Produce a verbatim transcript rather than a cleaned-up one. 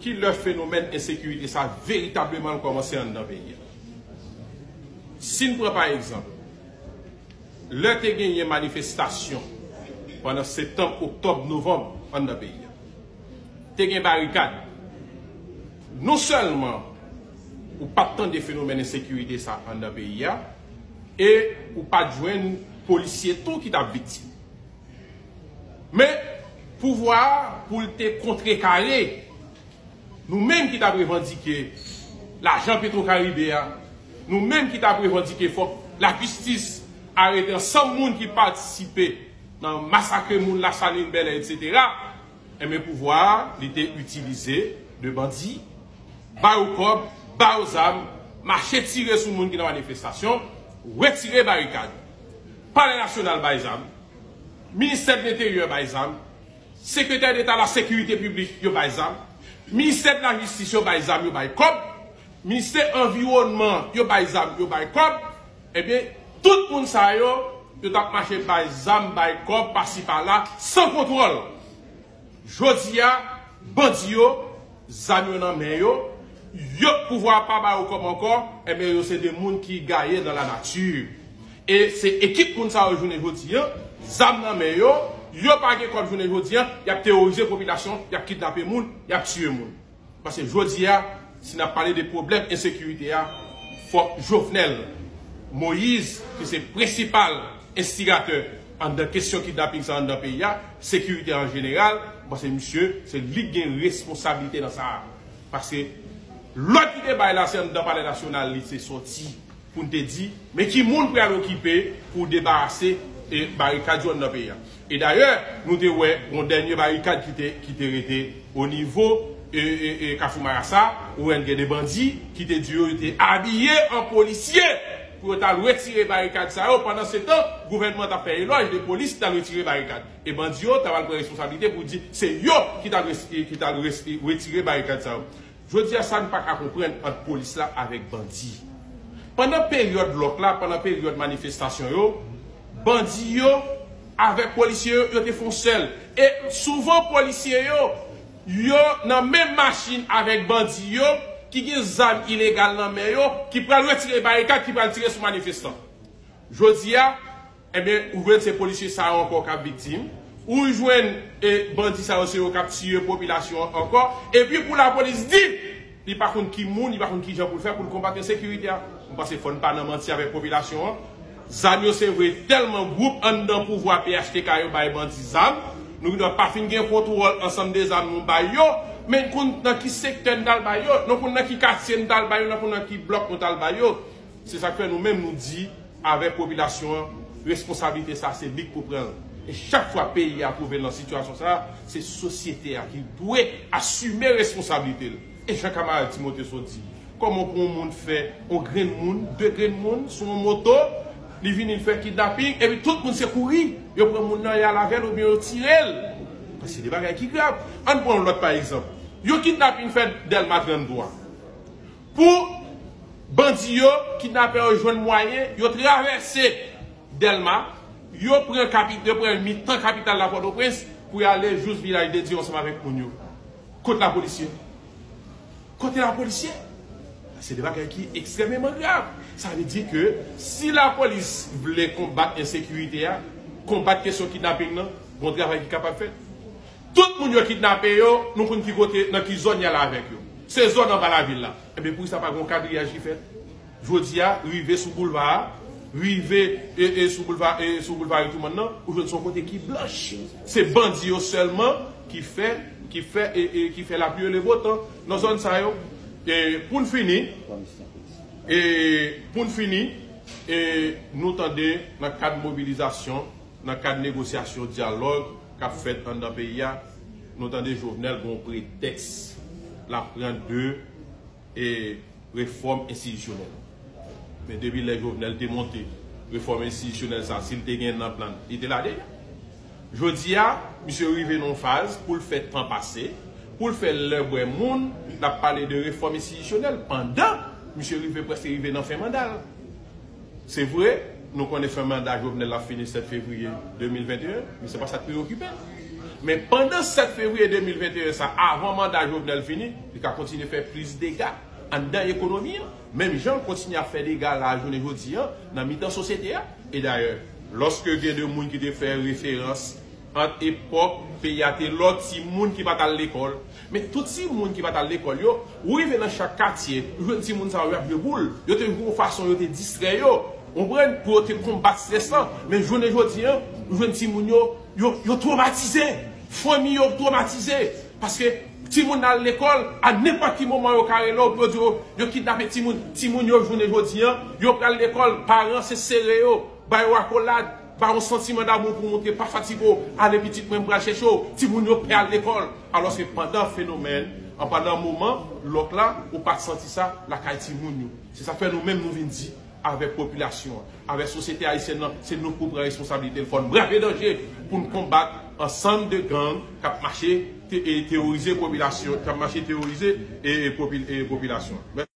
ki lè fenomèn ensekirite sa veritableman l kòmanse anndan peyi a. Si n pran pa egzanp, lè te genyen manifestasyon pandan septanm, oktòb, novanm anndan peyi a, te gen barikad. Non sèlman ou pa t tande fenomèn ensekirite sa anndan peyi a, e ou pa t jwenn polisye tou ki t ap viktim. Men, pouvwa a, pou l te kontrekare nou menm ki t ap revandike lajan Petwokaribe a, nou menm ki t ap revandike fòk lajistis arete ansanm moun ki patisipe nan masakre moun Lasalin, Bèlè, etsetera, enben, pouvwa a, li te itilize de bandi, ba yo kòb, ba yo zam, mache tire sou moun ki nan manifestasyon, retire barikad. Palè Nasyonal bay zam, Ministè de Lenteryè bay zam, Sekretè Deta Lasekirite Piblik, yo bay zam, Ministè de Lajistis, yo bay zam, yo bay kòb, Ministè Anviwònman, yo bay zam, yo bay kòb, ebyen, tout moun sa yo, yo t ap mache bay zam, bay kòb, pasi pala, san kontwòl. Jodi a, bandi yo, zam yo nan men yo, yo, pouvwa a pa ba yo kòb ankò, enben, yo se de moun ki gaye dans la nature. E se ekip moun sa yo jounen jodi a, zam nan men yo, yo pa gen kòb jounen jodi a, y ap teworize popilasyon, y ap kidnape moun, y ap tiye moun. Paske jodi a, si n ap pale de pwoblèm ensekirite a, fòk Jovenel Moïse, ki se prensipal enstigatè anndan kesyon kidnaping sa anndan peyi a, sekirite an jeneral, m panse misye, se li ki gen responsablite nan sa a. Paske lòd ki te bay la, se anndan Palè Nasyonal li te sòti pou n te di, men ki moun pral okipe pou debarase e barikad yo anndan peyi a. E dayè, nou te wè yon dènye barikad ki te, ki te rete o nivo e, e, e Kafou Marasa, ou wè gen de bandi ki te di yo, yo te abiye an polisye pou yo t al retire barikad sa yo. Pandan se tan, gouvènman t ap fè elòj de polis ki t al retire barikad. E bandi yo t ap al pran responsablite pou di se yo ki t al res-, ki t al res-, retire barikad sa yo. Jodi a, sa n pa ka konprann ant polis la avèk bandi. Pandan peryòd lòk la, pandan peryòd manifestasyon yo, bandi yo avèk polisye yo, yo te fè yon sèl. E souvan polisye yo, yo nan menm machin avèk bandi yo, ki gen zam ilegal nan men yo, ki pral retire barikad, ki pral tire sou manifestan. Jodi a, ebyen, ou jwenn se polisye sa yo ankò k ap viktim. Ou jwenn, e, bandi sa yo, se yo k ap tiye popilasyon an ankò. Epi pou lapolis di, li pa konn ki moun, li pa konn ki jan pou l fè pou l konbat ensekirite a. M panse fò n pa nan manti avèk popilasyon an. Zam yo, se vre, tèlman gwoup anndan pouvwa P H T K yo bay bandi zam. Nou gendwa pa fin gen kontwòl ansanm de zam nou bay yo, men n konn nan ki sektè n t al bay yo, nou konn nan ki katye n t al bay yo, nou konn nan ki blòk nou t al bay yo. Se sa k fè nou menm nou di avèk popilasyon an, responsablite sa se li k pou pran l. E chak fwa peyi a twouve l nan sitiyasyon sa, se sosyete a ki dwe asime responsablite l. E jan kamarad Timote sot di, kòman pou yon moun fè, yon grenn moun, de grenn moun sou yon moto, li vini, li fè kidnaping, epi tout moun se kouri, yo pran moun nan, y al avè l oubyen yo tire l. Paske se de bagay ki grav. Ann pran yon lòt pa egzanp. Yon kidnaping fèt Dèlma trannntwa. Pou bandi yo, kidnapè yo jwenn mwayen, yo travèse Dèlma, yo pran kapi-, yo pran mitan kapital la Pòtoprens pou y ale jous Vilaj de Dye ansanm avèk moun yo. Kot lapolis ye? Kote lapolis ye? Se de bagay ki ekstrèmeman grav. Sa vle di ke si lapolis vle konbat ensekirite a, konbat kesyon kidnaping nan, gon travay ki kapab fèt. Tout moun yo kidnape yo, nou konn ki kote, nan ki zòn y al avèk yo. Se zòn anba lavil la. Ebyen, poukisa pa gon kadriyaj ki fèt? Jodi a, rive sou boulva a, rive, e, e, sou boulva, e, sou boulva Ritoumann nan, ou jwenn se yon kote ki blanch. Se bandi yo sèlman ki fè, ki fè, e, e, ki fè lapli e le bo tan nan zòn sa yo. E, pou n fini, e, pou n fini, e, nou tande nan kad mobilizasyon, nan kad negosyasyon, dyalòg k ap fèt anndan peyi a, nou tande Jovenel gon pretèks l ap pran de, e, refòm enstitisyonèl. Men depi lè Jovenel te monte, refòm enstitisyonèl sa, si l te gen nan plan l, li te la deja. Jodi a, misye rive nan yon faz pou l fè tan pase, pou l fè lè bwè moun, l ap pale de refòm enstitisyonèl, pandan misye rive, prèske rive nan fen manda l. Se vre, nou konnen fen manda Jovenel la fini sèt fevriye de mil venteyen, men se pa sa k preyokipe l. Men pandan sèt fevriye de mil venteyen sa, avan manda Jovenel fini, li ka kontinye fè plis dega anndan ekonomi an, menm jan l kontinye ap fè dega la jounen jodi an nan mitan sosyete a. E dayè, lòske gen de moun ki te fè referans ant epòk peyi a te lòd, timoun ki pa t al lekòl, men tout timoun ki pa t al lekòl yo, ou rive nan chak katye, ou jwenn timoun sa yo ap jwe boul, yo te jwe yon fason yo te distrè yo, ou konprann, pou yo te konbat estrès lan. Men jounen jodi an, ou jwenn timoun yo, yo, yo twomatize. Fanmi yo twomatize. Paske timoun al lekòl, a nenpòt ki moman yo ka rele w pou yo di w yo kidnape timoun. Timoun yo jounen jodi an, yo pral lekòl, paran se sere yo, ba yo akolad, ba yo santiman damou pou montre pa fatige w, ale pitit mwen m pral chèche w. Timoun yo pè al lekòl. Alòske pandan fenomèn, an pandan moman, lòk la, ou pa t santi sa lakay timoun yo. Se sa k fè nou menm nou vin di avèk popilasyon an, avèk sosyete ayisyèn nan, se nou k pou pran responsablite l. Fò n brave danje pou n konbat ansanm de gang k ap mache te, e, teworize popilasyon, k ap mache teworize e, e, popi, e, popilasyon an.